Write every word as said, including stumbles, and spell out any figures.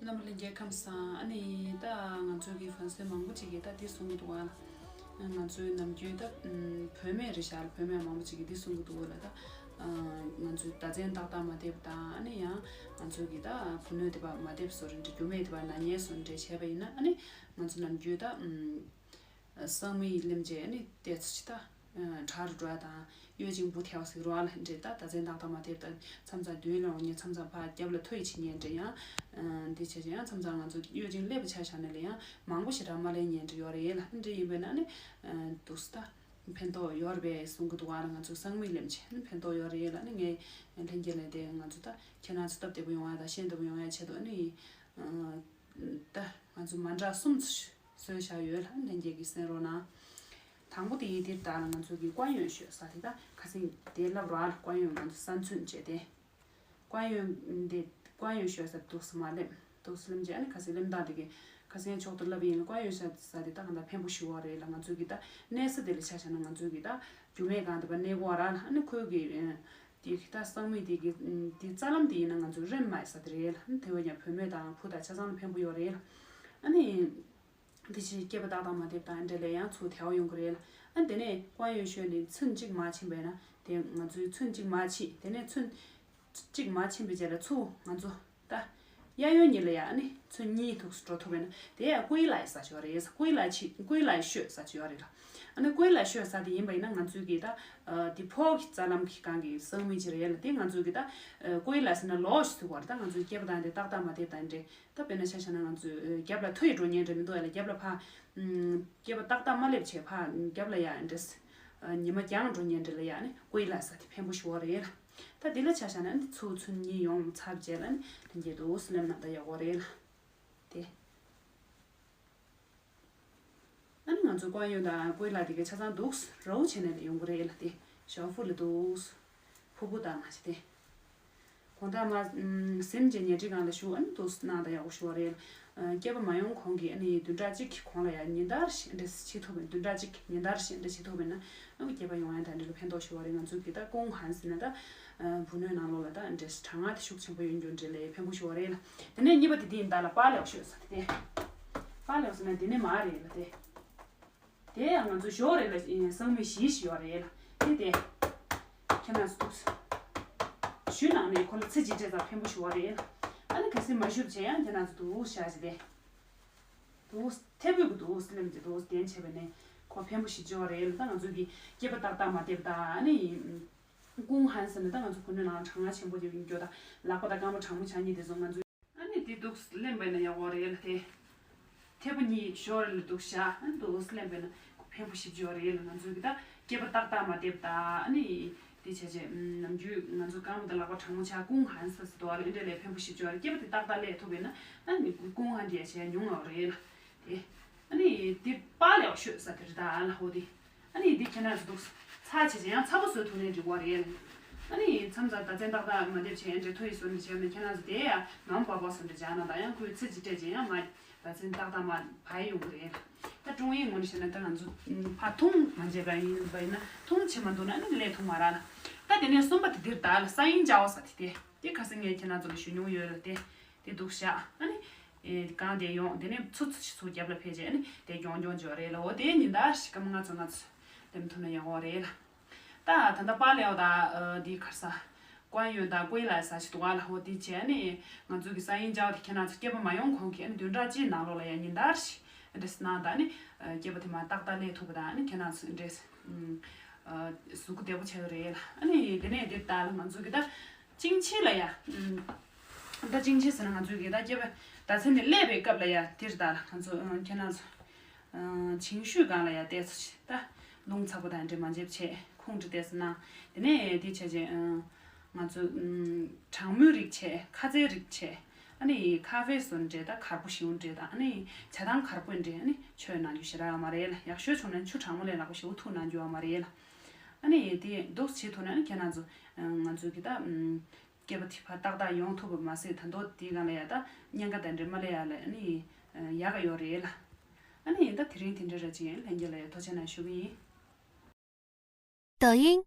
རྣམ་པ་ལྷན་རྒྱས་ཁམས་བཟང་། ཨ་ནི་ད་ང་ཚོའི་གི་ཧྥན་སི་མང་པོ་ཅིག་གིས་ད་འདི་གསུང་གི་འདུག་ཨ། ང་ཚོའི་ནམ་རྒྱུན་ད་བུད་མེད་རེད་ཤག་བུད་མེད་མང་པོ་ཅིག་གིས་འདི་གསུང་གི་འདུག་ལ། ད་ང་ཚོའི་ཟླ་མཚན་ཏག་ཏག་མ་བསྡེབས་དང་། ཨ་ནི་ཡང་ང་ཚོའི་གི་ད་བུ་སྣོད་དེ་བ་མ་བསྡེབས་བཟོ་འདྲ་འདྲ། རྒྱུ་མེད་དེ་བ་ན་ཉལ་བཟོ་འདྲ་བྱས་པ་ཡིན་ན། ཨ་ནི་ང་ཚོ་ནམ་རྒྱུན་ད་སང་མི་ལེམ་བྱས་ནི་ཏེ་ཚོ་ཅི་ད་གྲ་རུ་འགྲོ་ཡ་དང་། གཡོ་ཅིང་བུ་ཐལ་ཟིག་རོ་ཨ་ལ་འདྲེ། ད་ད་ཚན་ཏག་ཏག་མ་ཐེབས་ད་མཚམས་མཚམས་མདུན་ལ་འོང་ཉེ་མཚམས་མཚམས་ཕ་རྒྱབ་ལ་ཐོ་ཡི་ཆི་ཉེ་འདྲེ་ཡང་། འདི་བྱས་ཅི་ཡང་མཚམས་མཚམས་ང་ཚོ་གཡོ་ཅིང་ཀླད་པ་ཆ་བཞག་ནས་ལ་ཡང་མང་པོ་ཞེ་དྲག་མ་ལེན་ཉེ་འདྲེ་ཡོད་རེད་ལ། འདྲེ་ཡིན་པས་ན་ནི་འདུག་ས་ད་ཕན་ཐོགས་ཡོད་རེད་པས་གསུང་གི་འདུག་ཨ་ལ། ང་ཚོ་སང་མི་ལེམ་བྱས་ནི་ཕན་ཐོགས་ཡོད་རེད་ལ། ནི་ངས་ལྷན་རྒྱས་ལ་དེ་ང་ཚོ་ད་ཁྱེད་རང་ཚོ་སྟབས་བདེ་པོ་ཡོང་ཡ་ད་ཤེས་བདེ་པོ་ཡོང་ཡ་ཆེད་དུ་ནི། ད་ང་ཚོ་མ་འདྲ་གསུམ་ཚོ་བཟོས་བཞག་ཡོད་ལ། ལྷན་རྒྱས་ཀྱིས་གསན་རོགས་གནང་། དང་པོ་དེ་ཡི་འདིར་བདག་ལ་ང་ཚོ་གི་བཀའ་ཡོན་ཞུས་ས་དེ། ད་ཁ་སང་དེ་ལབ་ར་ལ། བཀའ་ཡོན་ང་ཚོ་ས་མཚོན་བྱས་ཏེ། བཀའ་ཡོན་འདི་བཀའ་ཡོན་ཞུས་ས་འདུག་སེ་མ་ལེམ། འདུག་སེ་ལེམ་བྱས། ཨ་ནི་ཁ་སང་ལེམ་སྟངས་དེ་གི་ཁ་སང་ཕྱོགས་དུ་ལབ་ཡིན་ལ། བཀའ་ཡོན་ཞུས་ས་དེ་ད་གང་ལྟར་ཕན་པོ་ཞུ་བ་རེད་ལ། ང་ཚོ་གི་ད་གནས་ས་དེ་ལ་ཆ་བཞག་ན་ང་ཚོ་གི་ད་རྒྱུ་མེད་གང་དེ་བ་གནས་གོ་ར་ལ། ཨ་ནི་ཁོའི་གི་དེ་ད་སང་མི་དེ་གི་དེ་རྩ་ལམ་དེ་ཡིན་ན་ང་ཚོ་རེམ་མ་ཡི་ས་དེ་རེད་ལ། ཨ་ནི་དེ་བས་ཀྱང་བུད་མེད་དང་བུ་དང་ཆ་ཚང་ལ་ཕན་པོ་ཡོད་རེད་ལ། ཨ་ནི། འདི་ཕྱིར་སྐེད་པ་ཏག་ཏག་མ་བསྡེབས་དང་འདྲ་ལས་ཡང་ཚུར་དལ་བ་ཡོང་གི་རེད་ལ། ཨ་དེ་ནས་བཀའ་ཡོན་ཞུས་ནས་ཚུན་གཅིག་མ་ཕྱིན་པས་ན་དེ་ང་ཚོའི་ཚུན་གཅིག་མ་ཕྱིན། དེ་ནས་ཚུན་གཅིག་མ་ཕྱིན་པའི་རྗེས་ལ་ཚུར་ང་ཚོ་ད་གཡས་གཡོན་གཉིས་ལ་ཡ་ཨ་ནི་ཚུར་གཉིས་ཐུགས་སུ་འགྲོ་ཐུབ་པས་ན་དེ་ཡ་ཀུའི་ལའི་ས་ཆོ་རེད། ཀུའི་ལའི་ཆི་ཀུའི་ལའི་ཤོད་ས་ཆོ་རེད་ལ། ཨ་ནི་ཀུའི་ལའི་ཤོད་ས་དེ་ཡིན་པ་ཡིན་ན་ང་ཚོའི་གི་ད་དེ་ཕོ་གི་རྩ་ལམ་གི་སྒང་གི་སང་མི་ཅི་རེད་ལ། དེ་ང་ཚོའི་གི་ད་ཀུའི་ལའི་ས་ན་ལོ་ཞིག་ཐུག་བར་ད་ང་ཚོའི་སྐེད་པ་དང་དེ་ཏག་ཏག་མ་བསྡེབས་དང་འདྲེ། ད་དཔེར་ན་ཆ་བཞག་ན་ང་ཚོས་རྒྱབ་ལ་ཐོ་ཡི་འགྲོ་ཉེན་འདྲ་མི་འདུག་ཨ་ལ། རྒྱབ་ལ་ཕ། སྐེད་པ་ཏག་ཏག་མ་སླེབས་བྱས་ཕ་རྒྱབ་ལ་ཡ་འདྲེས། ཉི་མ་རྒྱང་འགྲོ་ཉེན་འདྲ་ལ་ཡ་ནི་ཀུའི་ལ་ས་དེ་ཕན་པོ་ཞུ་བ་རེད་ལ། ད་འདི་ལ་ཆ་བཞག་ན་ནི་ཚུར་ཚུར་གཉིས་ཡོང་ཚར་རྗེས་ལ་ནི་ལྷན་རྒྱས་འདུག་སེ་ལེམ་ན་ད་ཡག་པོ་རེད་ལ། དེ། ཨ་ནི་ང་ཚོ་ཀོན་ཡོན་དང་ཀུའི་ལ་དེ་ག་ཆ་ཚང་འདུག་སེ་རོ་བྱས་ནས་ཡོང་གི་རེད་ལ། དེ་ཞའོ་ཧྥུ་ལ་འདུག་སེ། ཕུ་བོ་དང་མ་བྱེད་དེ། གོང་ལྟར་མ་ཟིན་གྱི་ཉལ་ཁྲིའི་སྒང་ལ་བཞུགས། ཨ་ནི་འདུག་སེ་གནང་དང་ཡག་པོ་ཞུ་བ་རེད། སྐྱེས་པ་མ་ཡོང་གོང་གི་ཨ་ནི་བདུན་ཕྲག་གཅིག་གི་གོང་ལ་ཡང་ཉིན་ལྟར་བཞིན་འདྲ་བྱེད་ཐུབ་པའི་བདུན་ཕྲག་གཅིག་ཉིན་ལྟར་བཞིན་འདྲ་བྱེད་ཐུབ་པས་ན་ཨ་ནི་སྐྱེས་པ་ཡོང་ཡ་དང་འདྲ་ལ་ཕན་ཐོགས་ཞུ་བ་རེད། ང་ཚོའི་གི་ད་ཀུང་ཧན་ཟེར་ན་ད་བུ་སྣོད་ནང་ལོགས་ལ་ད་འདྲ་གྲང་ངར་དེ་ཤུགས་ཆེན་པོ་ཡོད་རྒྱུ་འདྲ་ལ་ཕན་པོ་ཞུ་བ་རེད་ལ། དེ་ནས་གཉིས་པ་དེ་དེ་ཡིན་ད་ལ་པཱ་ལེའོ་ཤོད་ས་དེ། པཱ་ལེའོ་ཟེར་ན་དེ་ནས་མ་རེད་ལ་དེ། དེ་ཡང་ང་ཚོ་ཞོ་རེ་ལ་སང་མི་བཞི་ཞིག་ཡོད་རེད་ལ། དེ་དེ་ཁྱེད་རང་ཚོ་འདུག་སེ་ཞུ་ནང་ནས་ཁོ་ལ་ཚེ་གཅིག་སྤྲད་ཙང་ཕན་པོ་ཞུ་བ་རེད་ལ། ཨ་ནི་གལ་སྲིད་མ་ཞུ་བྱས་ཡང་ཁྱེད་རང་ཚོ་འདུག་སེ་བཞག་ཅིག་དེ་འདུག་སེ་ཐེ་བུ་གི་འདུག་སེ་ལེམ་གྱི་འདུག་སེ་གདན་བྱས་པ་ནས་ཁོ་ཕན་པོ་ཞིག་ཅིག་ཡོད་རེད་ལ། ད་ང་ཚོ་གི་སྐྱེས་པ་ཏག་ཏག་མ་བསྡེབས་ད་ཨ་ནི་ཀུང་ཧན་ཟེར་ནས་ད་ང་ཚོ་བུ་སྣོད་ནང་གྲང་ངར་ཆེན་པོ་དེ་ཡིན་རྒྱུ་ད་ལག་པ་ད་རྐང་པ་གྲང་མོ་ཆགས་ཉེན་དེ་ཚོ་ང་ཚོ། ཨ་ནི་དེ་འདུག་སེ་ལེམ་པས་ན་ཡག་པོ་རེད་ལ་དེ། ཐེ་བུ་གཉིས་ཞོ་རེ་ལ་འདུག་སེ་བཞག་ཨ་ནི་འདུག་སེ་ལེམ་པས་ན་ཕན་པོ་ཞིག་ཅིག་ཡོད་རེད་ལ། ང་ཚོའི་གི་ད་སྐྱེས་པ་ཏག་ཏག་མ་བསྡེབས་ད་ཨ་ནི་དེ་བྱས་བྱས་ནམ་རྒྱུན་ང་ཚོ་རྐང་པ་དང་ལག་པ་གྲང་མོ་ཆགས་ཀུང་ཧན་ཟེར་ཟེར་འདུག་ཨ་ལ། འདི་འདྲ་ལས་ཕན་པོ་ཞིག་ཅིག་ཡོད་རེད། སྐྱེས་པ་དེ་ཏག་ཏག་ལས་ཐུབ་པས་ན་ཨ་ནི་ཀུང་ཧན་དེ་ཡ་བྱས་ཉུང་ཡོད་རེད་ལ་དེ། ཨ་ནི་དེ་པཱ་ལེའོ་ཤོད་ས་དེ་རེད་ད་ཨ་ལ་ཧོ་དེ། ཨ་ནི་འདི་ཁྱེད་རང་ཚོ་འདུག་ཚ་བྱེད་ཅིང་ཡང་ཚ་པོ་བཟོས་ཐུབ་ནའི་འགྲིག་པ་རེད། ཨ་ནི་མཚམས་མཚམས་ད་ཚན་ཏག་ཏག་མ་འདེབས་བྱས་འདྲེ་ཐོ་ཡི་བཟོ་འདྲ་བྱས་ནས་ཁྱེད་རང་ཚོ་དེ་ཡང་ནམ་བབ་བ་བཟོ་འདྲ་བྱས་ན་ད་ཡང་ཁོའི་ཚེ་གཅིག་སྤྲད་ཅིང་ཡང་མ་ད་ཚན་ཏག་ཏག་མ་བ་ཡི་ཡོང་གི་རེད། ད་ཀྲུང་ཡིན་ངོ་ནས་བཤད་ན་ད་ང་ཚོ་ཕ་ཐུང་མ་བྱས་པ་ཡིན་པ་ཡིན་ན་ཐུང་བྱེད་མ་འདུག་ན་ཨ་ནི་ལས་ཐུང་མ་རག་ལ། ད་དེ་ནས་གསུམ་པ་དེ་འདིར་ད་ལ་ས་ཡིན་ཅའོ་ས་དེ་དེ་དེ་ཁ་སང་ངས་ཁྱེད་རང་ཚོ་ལ་ཞུ་མྱོང་ཡོད་ལ་དེ། དེ་འདུག་བཞག་ཨ་ནི། ཨེ་གང་དེ་ཡོང་དེ་ནས་ཚུ་ཚུ་ཞིག་ཚུར་རྒྱབ་ལ་ཕེབས་རྗེས་ཨ་ནི་དེ་གྱོང་གྱོང་འཇོག་རེད་ལ། འོ་དེ་ཉིན་ལྟར་ཞིག་སྐར་མ་ལྔ་ཚོ་ལྔ་ཚོ་ལེམ་ཐུབ་ན་ཡག་པོ་རེད་ལ། ད་ད་ལྟ་པཱ་ལེའོ་དང་ཨ་དེ་གར་ས་ཀོན་ཡོན་དང་ཀུའི་ལ་ས་ཞིག་འདུག་ཨ་ལ། འོ་དེ་བྱས་ཨ་ནི་ང་ཚོ་གི་ས་ཡིན་ཅའོ་དེ་ཁྱེད་རང་ཚོ་སྐྱེས་པ་མ་ཡོང་གོང་གི་ཨ་ནི་བདུན་ཕྲག་གཅིག་ནང་ལོགས་ལ་ཡང་ཉིན་ལྟར་ཞིག་འདྲེས་གནང་དང་ཨ་ནི་སྐྱེས་པ་དེ་མ་ཏག་ཏག་ལས་ཐུབ་པ་དང་ཨ་ནི་ཁྱེད་རང་ཚོ་འདྲེས་གཟུགས་པོ་བདེ་པོ་ཆགས་ཀྱི་རེད་ལ། ཨ་ནི་དེ་ནས་དེ་ལྟར་ལ་ང་ཚོ་གི་ད། ཅིང་ཆི་ལ་ཡ། ད་ཅིང་ཆི་ཟེར་ན་ང་ཚོའི་གི་ད་སྐྱེས་པ་ད་ཚེ་ནས་སླེབས་པའི་སྐབས་ལ་ཡ་དེར་ད་ལ་ང་ཚོ་ཁྱེད་རང་ཚོ་ཆིང་ཤུས་སྒང་ལ་ཡ་བལྟས་སོ་ད་རླུང་ཚ་པོ་དང་འདྲེ་མ་འཇེབ་བྱས་ཁུང་དྲི་བལྟས་སོ་ན་དེ་ནས་དེ་བྱས་རྗེས་ང་ཚོ་གྲང་མོའི་རིགས་བྱས་ཁ་ཟས་རིགས་བྱས་ཨ་ནི་ཁ་ཧྥེ་སོ་འདྲེ་ད་གར་པོ་ཞིའུ་འདྲེ་ད་ཨ་ནི་ཇ་དང་གར་པོ་འདྲེ་ཨ་ནི་མཆོད་གནང་རྒྱུ་ཞེ་དྲག་ཡོད་མ་རེད་ལ། ཡག་ཤོས་བྱུང་ན་ཆུ་གྲང་མོ་ལས་ལག་པ་ཞིའུ་འཐུང་གནང་རྒྱུ་ཡོད་མ་རེད་ལ། ཨ་ནི་དེ་འདུག་བྱེད་ཐུབ་ན་ཨ་ནི་ཁྱེད་རང་ཚོ་ང་ཚོའི་གི་ད། སྐྱེས་པ་དེ་ཕར་ཏག་ཏག་ཡོང་ཐུབ་པ་མ་ཟད་ད་མདོ་དེའི་སྒང་ལ་ཡ་ད་གཉན་ཁ་དང་འདྲེ་མ་ལ་ཡ་ལ་ཨ་ནི་ཡག་ག་ཡོད་རེད་ལ། ཨ་ནི་ད་དེ་རིང་དེ་འདྲ་ར་ཅིག་ཡིན། ལྷན་རྒྱས་ལ་ཡ་ཐུགས་རྗེ་གནང་ཞུ་གི་ཡིན། 抖音